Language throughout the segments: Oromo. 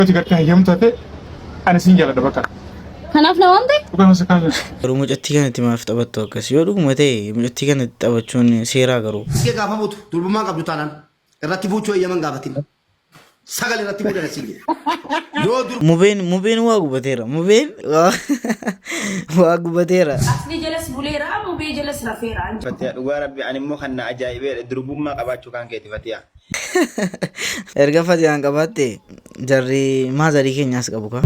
Ati gartee hayyamtu ta'e ani sin jaaladha bakka. Kanaaf na waamte? Dhugaa masa kaasa. Garuu mucattii kanatti maaf taphattu akkas? Yoo dhuguma ta'e mucattii kanatti taphachuun seeraa garuu. Kee gaafa buutu durbummaa qabdu taanaan irratti buuchuu eeyyaman gaafatin. Sagal irratti buudhan siin jedhe. Yoo dur Mubeen mubeen waa gubateera. Mubeen waa waa gubateera. Asli jalas buleera, mubee jalas rafeera. Fatiya dhugaa rabbi ani immoo kan na ajaa'ibeedha durbummaa qabaachuu kan keeti Fatiya. Erga fatiyaan qabaatte jarri maazarii keenyaas qabu kaa.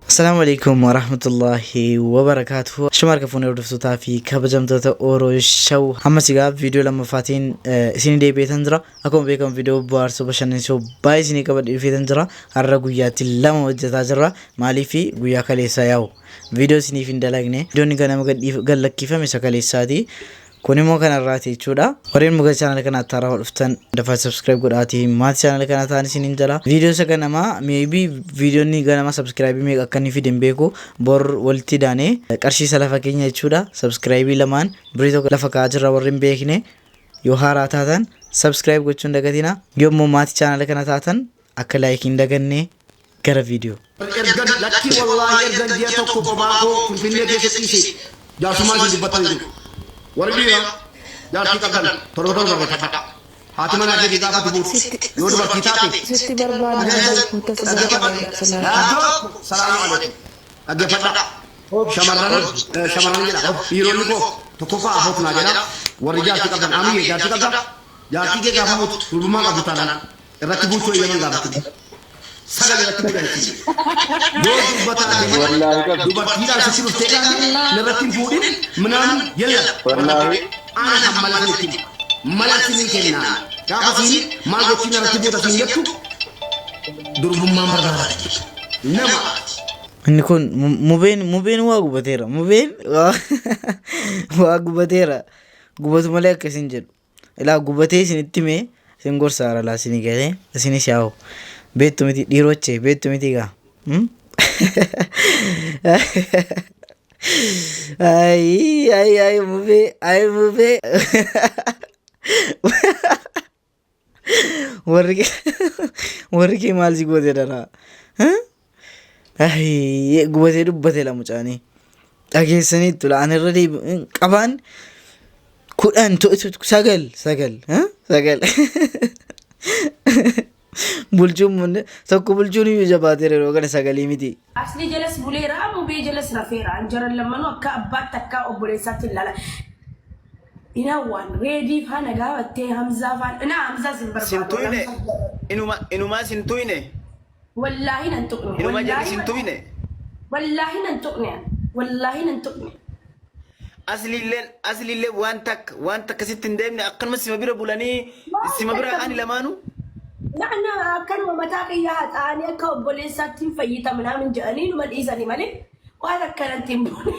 Assalaamu alaikum warahmatullahi wabarakaatuhu. Shuma harka fuunee hordoftootaa fi kabajamtoota Oro Show. Ammas egaa viidiyoo lammaffaatiin isinii deebi'eetan jira. Akkuma beekamu viidiyoo bohaarsoo bashannansiisoo baay'ee isinii qabadhee dhufeetan jira. Har'a guyyaatti lama hojjetaa jirra. Maaliif guyyaa kaleessaa yaa'u viidiyoo isiniif hin dalagne. Viidiyoon ganama gad lakkifame isa kaleessaati. Kun immoo kanarraati jechuudha. Warreen muka chaanala kanaatti haarawaa dhuftan dafaa subscribe godhaatii maatii chaanala kanaa ta'an isiniin jala. Viidiyoo isa ganamaa maybe viidiyoon ganamaa subscribe meeqa akka inni fide hin beeku. Bor walitti daanee qarshii isa lafa keenya jechuudha. Subscribe lamaan birrii tokko lafa kaa'aa jirra warri hin beekne. Yoo haaraa taatan subscribe gochuu hin dagatina. Yoo immoo maatii chaanala kana taatan akka like hin daganne gara viidiyoo. Ergan lakkii wallaahi ergan ji'a tokko qophaa koo Finfinnee keessa ciise jaarsummaa isin dubbattan jiru. Warri dhiiraa jaartii qabdan torba torba barreeffadha. Haati manaa keetii gaafa ati buutu yoo dubartii taate Sitti barbaadna beekuu tasa dhaggeeffadhu. Tokko salaamu alaikum. Dhaggeeffadha. Shamarran shamarran jedha dhiironni koo tokkoffaa afootu naa jedha warri jaartii qabdan amiyye jaartii qabda jaartii kee gaafa buutu durbummaa qabdu taanaan irratti buuchuu eeyyaman gaafatin. Sagal irratti buudhan siin. Yoo durba taate Wallaahi qabdi. dubartiidhaan sitti dhuftee gaafte narratti hin fuudhin minaamin yalla. Wallaahi. Ana kan mala san itti hima. Mala sinin kennaa. Gaafa siin maal gochiin irratti buuta siin jettu durbummaan barbaada. Nama Inni kun mubeen mubeen waa gubateera. Mubeen waa waa gubateera. Gubatu malee akkas hin jedhu. Ilaa gubatee isinitti himee isin gorsa haara laa isinii galee isinis yaa'u beektu miti dhiiroche beektu miti gaa. Ayi ayi ayi mubee ayi mubee. Warri kee warri kee maal si goote daraa? Ayi gubatee dubbate la mucaanii. Dhageessaniittu la ani irra deebi qabaan 10 sagal sagal sagal bulchuun munne tokko bulchuun iyyuu jabaateera yeroo kana sagalii miti. Asli jalas buleera, mubee jalas rafeera. Jaran lammanuu akka abbaatti akka obboleessaatti ilaala. Inawwaan reedii faana gaafattee Hamzaa faana. Inaa Hamzaa sin Sin barbaadu. tuyne inuma inumaa sin tuyne Wallaahi nan tuqne. inuma jedhi sin tuyne. Wallaahi nan tuqne. Wallaahi nan tuqne. Asliilleen asliillee waan takka waan takka sitti hin deemne akkanuma sima bira bulanii sima bira kaani lamaanuu. Na'na akkanuma mataa kiyya haxaa'anii akka obboleessaatti hin fayyita minaamin jedhanii numa dhiisanii malee waan akkanatti hin buune.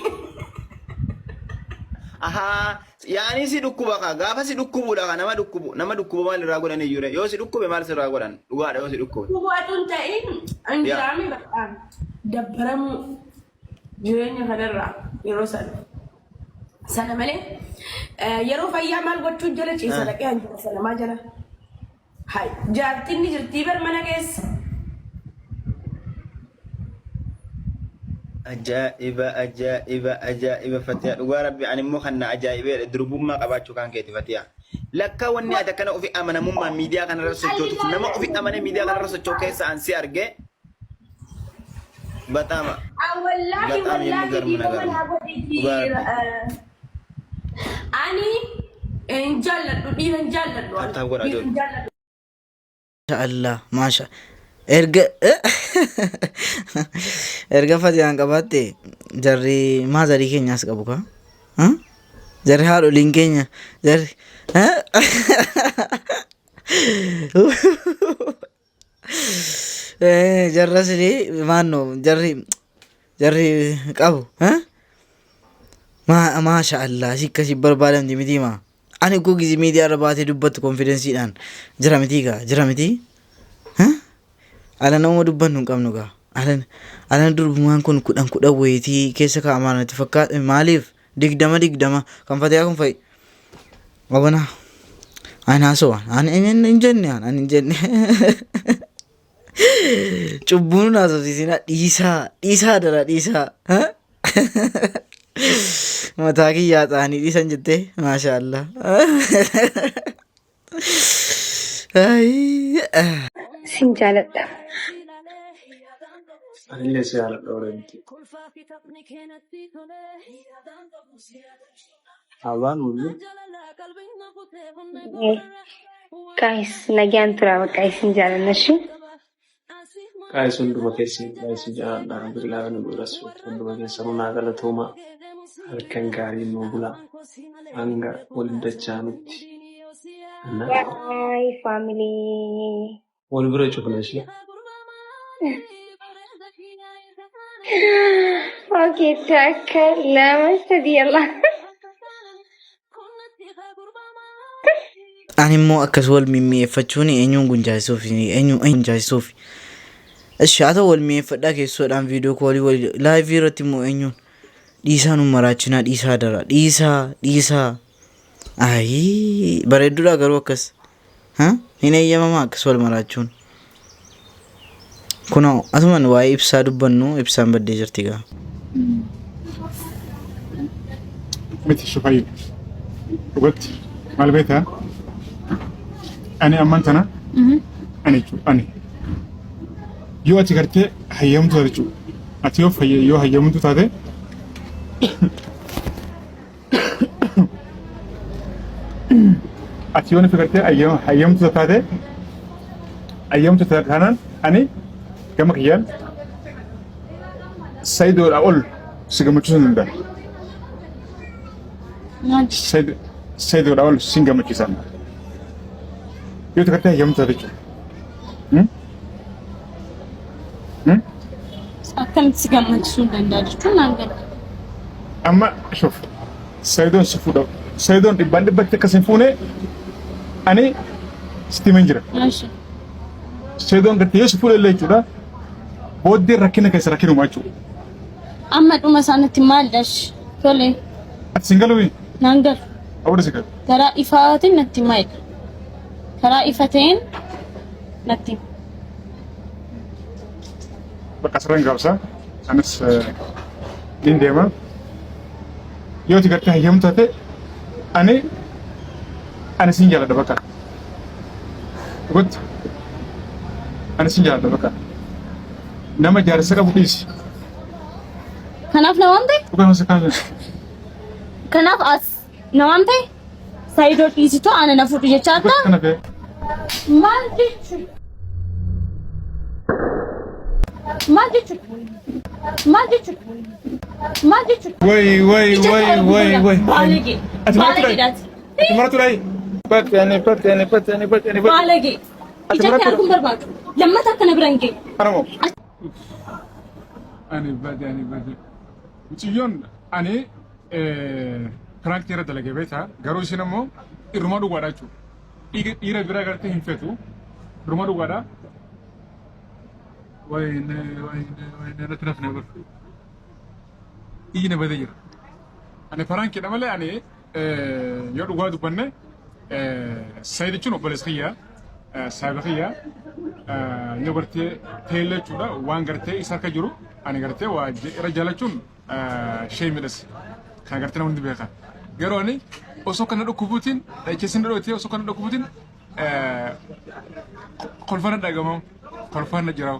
Ahaa yaanii si dhukkuba kaa gaafa si dhukkubuudha kaa nama dhukkubu nama dhukkubu maal irraa godhan iyyuu yoo si dhukkube maal sirraa godhan dhugaadha yoo si dhukkube. Dhugaatuun ta'in injiraami bakka dabbaramuu jireenya kanarraa yeroo sana. Sana malee yeroo fayyaa maal gochuun jala ciisa dhaqee hanjira sana maa jala. Hay jaartiin ni jirtii bar mana keessa. Ajaa'iba ajaa'iba ajaa'iba Fatiya dhugaa rabbi ani immoo kan na ajaa'ibeedha durbummaa qabaachuu kan keeti Fatiya. Lakkaa wanni ati akkana ofi amanamummaan miidiyaa kanarra sochootuuf nama ofi amanee miidiyaa kanarra socho'u keessa an si arge bataama Wallaahi bataam wallaahi የሚገርም dhiifama ነገር ነው naa godhiiti. dhugaa rabbi. Ani hin jaalladhu dhiira hin jaalladhu. ani. Tap tap godhaa Dhiira hin ijoollee. jaalladhu. Maasha Allah maasha erga erga fatiyaan qabaatte jarri maazarii keenyaas qabu kaa jarri haadholiin keenya jarri jarra silii maannoo jarri jarri qabu maasha Allah si akkasii barbaadamti mitii maa Ani koo gizi miidiyaa irra baatee dubbattu konfidensiidhaan jira mitii gaa jira mitii? Ala nama dubbannu hin qabnu gaa. Ala ala durbumaan kun 10 10 wayitii keessa kaa'amaa natti fakkaata maaliif 20 20 kan fatiyaa kun fa'i. Qabana. Ani haasawaan ani hin jenne ani hin jenne. Cubbuun haasofsiisinaa dhiisaa dhiisaa dara dhiisaa. Mataa kiyyaa ta'anii dhiisan jettee maashaallah. Sin jaaladha. Anillee si jaaladha bareeddu. Abbaan mul'u. Guys, nagaan tura bakka isin jaalanna shi. Guys hunduma keessan guys jaaladha. Billaa nu biras hunduma keessanuu naa galatooma. Halkan gaarii nuu bulaa. Hanga wal dachaanutti. Bye family. Wal bira cufna ishee. Okay, takka lama sadii yalla. Ani immoo akkas wal mimmi'eeffachuun eenyuun gunjaasisuuf eenyuun gunjaasisuuf. Ishi haa ta'u wal mi'eeffadhaa keessoodhaan viidiyoo koolii wal laayivii irratti immoo eenyuun dhiisaa nu maraachinaa dhiisaa dara dhiisaa dhiisaa. Ayii bareedduudha garuu akkas. Ha? Hin eeyyamamaa akkas wal maraachuun. Kunoo asuman waa'ee ibsaa dubbannu ibsaan baddee jirti gaa. Miti shufayyu. Dhugatti maal beektaa? Ani amman tana ani jechuudha ani. Yoo ati gartee hayyamtu taate jechuudha. Ati yoo yoo hayyamtu taate Ati yoo nufi gartee hayyamtu taate hayyamtu taanaan ani gama kiyyaan Sayidoodhaa ol si gammachiisuu hin danda'a. Sayidoodhaa ol sin gammachiisan. Yoo ati gartee hayyamtu taate jechuudha. Akkamitti si gammachiisuu hin danda'a jechuun naan gala. Amma shuf Sayidoon si fuudha. Sayidoon dhibbaan dhibbatti akka sin fuune ani sitti himan jira. Eshi. Sayidoon gartee yoo si fuudhe illee jechuudha. Booddee rakkina keessa rakkinuma jechuudha. Amma dhuma isaanitti maal dash tole Ati sin galuumi? naan galu. Awwada si galu. Karaa ifaatiin natti maal? Karaa ifa ta'een natti himi. Bakka asirra hin gaabsa. Anis niin deema. Yoo ati gartee hayyamtu taate ani ani sin jaaladha bakka. Dhugatti ani sin jaaladha bakka. Nama jaarsa qabu dhiisi. Kanaaf na waamte? Dhugaa masa kaasa. Kanaaf as na waamte? Saayidoo dhiisitoo ana na fuudhu jechaa jirtaa? Kana fee. Maal jechuudha? Maal jechuudha? Maal jechuudha? Maal jechuudha? Way way Ija way kee arguu way barbaada. way. Baalagee. Ati maratu Baalagee dhayi. daati. Ati maratu dhayi. Batte ani batte ani batte ani batte ani batte. Baalagee. Ati Ija kee maratu arguun barbaadu. Lammata akkana bira hin geenye. Anamoo. Ani bade ani bade. Mucayyoon ani piraankii irra dalagee beektaa garuu isin ammoo irrumaa dhugaadha jechuudha. Dhiiga dhiira biraa gartee hin feetu irrumaa dhugaadha. Wayne wayne wayne irratti nafne bar. Iyyi na badee jira. Ani piraankiidha malee ani yoo dhugaa dubbanne Sayid jechuun obboleessa kiyya saahiba kiyya yoo gartee teellee jechuudha waan gartee isa harka jiru ani gartee waa irra jaalachuun shee midhas kan gartee namni beeka. Garuu ani osoo kana dhukkubuutiin dhacheessin dhudhootee osoo kana dhukkubuutiin kolfana dhagamamu kolfana jira.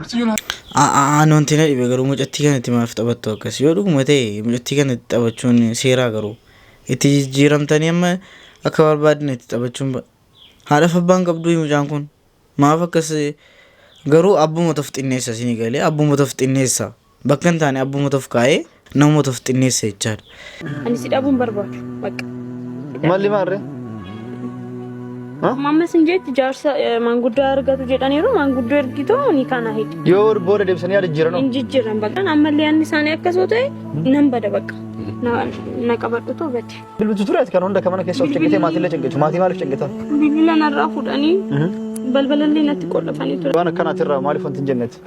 Mucayyoon Ani wanti na dhibe garuu mucattii kanatti maaf taphattu akkas yoo dhuguma ta'e mucattii kanatti taphachuun seeraa garuu itti jijjiiramtanii amma akka barbaadan itti taphachuun haadhaaf abbaan qabduu mucaan kun maaf akkas garuu abbuma of xinneessa isinii galee abbuma of xinneessa bakka hin taane abbuma of kaa'ee nama of xinneessa jechaadha. Ani si dhabuun barbaadu. Bakka. Malli maarree? Amma sin jetti jaarsa maanguddoo argatu jedhaniiru maanguddoo ergitoo ni kana hidhi. Yoo booda deebisanii yaada jijjiiranoo? Hin jijjiiran bakka. Ammallee yaadni isaanii akkas yoo ta'e nan bada bakka. Na qabadhu too bade. Bilbiltu ture ati kan hunda kan mana keessa of cinqitee maatiillee cinqitu. Maatii maaliif cinqita? Bilbila narraa fuudhanii balbalallee natti qollofanii ture. Waan akkanaatirraa maaliif wanti hin jennetti?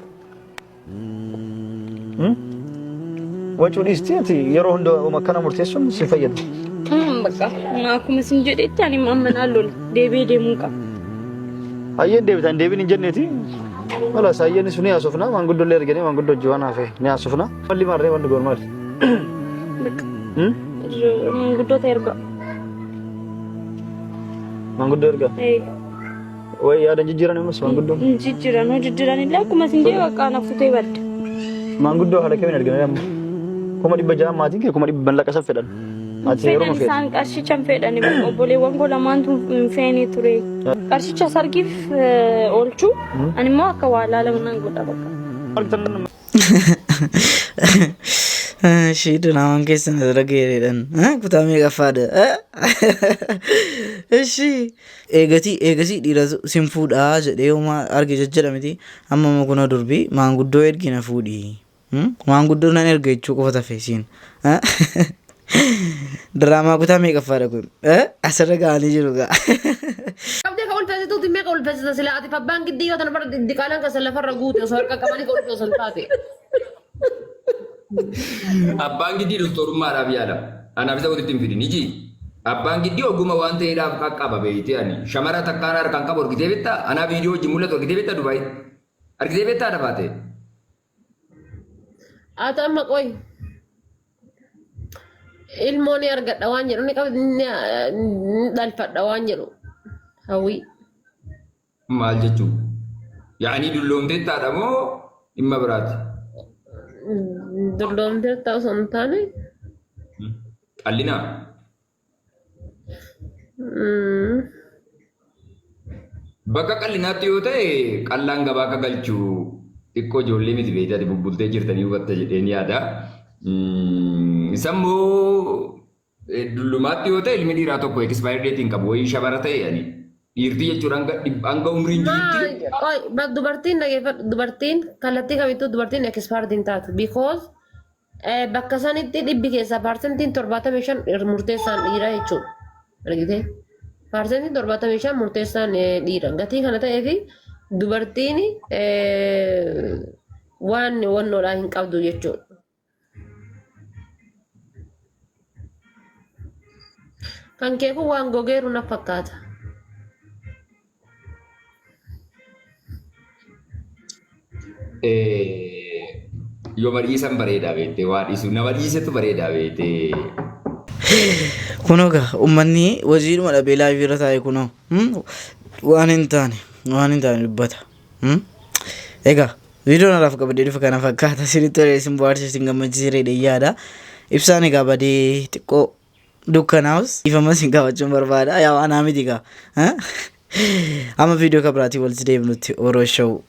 Wacuu dhiisti ati yeroo hunda akkana murteessuun si fayyadu. bakka. Akkuma isin jedhetti ani amma naan lola. Deebi'ee deemuu qaba. Hayyeen deebitan deebiin hin jenneeti. Wala hayyeen sun ni haasofna maanguddoo illee arganii maanguddoo hojii waan hafe ni haasofna. Malli maarree wanti goon maali? Bakka. Maanguddoota ergaa. Maanguddoo ergaa. Ee. Way yaadan jijjiiran ammas maanguddoo. Hin jijjiiran hoo jijjiiran illee akkuma isin jedhe bakka na futee badda. Maanguddoo haala kamiin argina amma? 600,000 maatiin kee 100,000 mallaqa san fedhan. Ati yeroo Fedhan feete. isaan qarshicha hin fedhani bakka obboleewwan koo lamaantu hin feene ture. Qarshicha sargiif oolchu ani immoo akka waa laalamu nan godha bakka. Ishii diraamaan keessan asirra geereedhan. Kutaa meeqaffaadha? Ishii eegatii eegasii dhiiratu sin fuudhaa jedhee homaa arge jajjedha miti. Amma immoo kunoo durbii maanguddoo ergi na fuudhi. Maanguddoo nan erga jechuu qofa tafe isiin. Diraamaa kutaa meeqaffaadha kun? Asirra ga'anii jiru gaa. Qabdee ka ulfeessituuti meeqa ulfeessita sila ati abbaan giddii yoo tana bara diqaalaan keessa lafarra guute osoo harka qabanii ka ulfeessan taate. Abbaan giddii doktorummaadhaaf yaala. Anaaf isa walitti hin fidin. Iji abbaan giddii oguma waan ta'eedhaaf qaqqaba beeytee ani. Shamara takkaan harkaan qabu argitee beektaa? Anaa viidiyoo wajjin mul'atu argitee beektaa Dubaay? Argitee beektaa dabaate? Ati amma qoy. Ilmoo ni argadha waan jedhu ni qaba ni dhalfadha waan jedhu. Hawwii. Maal jechuu? Yaa'anii dulloomteettaadha moo dhimma biraati? Dulloomtee ta'u osoo hin taane. Qallinaa? Bakka qallinaatti yoo ta'e qallaan gabaa akka galchu xiqqoo ijoollee miti beekte ati bubbultee jirtanii hubatta jedheen yaada. Isa immoo dullumaatti yoo ta'e ilmi dhiiraa tokko expire date hin qabu wayii shabara ta'e ani dhiirtii jechuun hanga hanga umriin jirutti. Qoy, dubartiin dhageeffadhu dubartiin kallattii kamittuu dubartiin expired hin taatu because Bakka sanitti dhibbi keessaa paarsentiin 75 murteessaan dhiira jechuudha. Argitee? Paarsentiin 75 murteessaan dhiira. Gatii kana ta'eef dubartiin waan wannoodhaa hin qabdu jechuudha. Kan kee kun waan gogeeru na fakkaata. Yooma dhiisan bareedaa beektee waa dhiisu nama dhiisetu bareedaa beektee. Kunoo gaa uummanni hojiidhuma dhabee laayivii irra taa'e kunoo waan hin taane waan hin taane dubbata. Egaa viidiyoon har'aaf qabadhee dhufe kana fakkaata isinitti tolee isin bohaarse isin gammachiise jedhee yaada. Ibsaan egaa badee xiqqoo dukkanaa'us dhiifama isin gaafachuun barbaada. Yaa anaa miti gaa. Amma viidiyoo kan biraatiin walitti deebinutti Oro Show.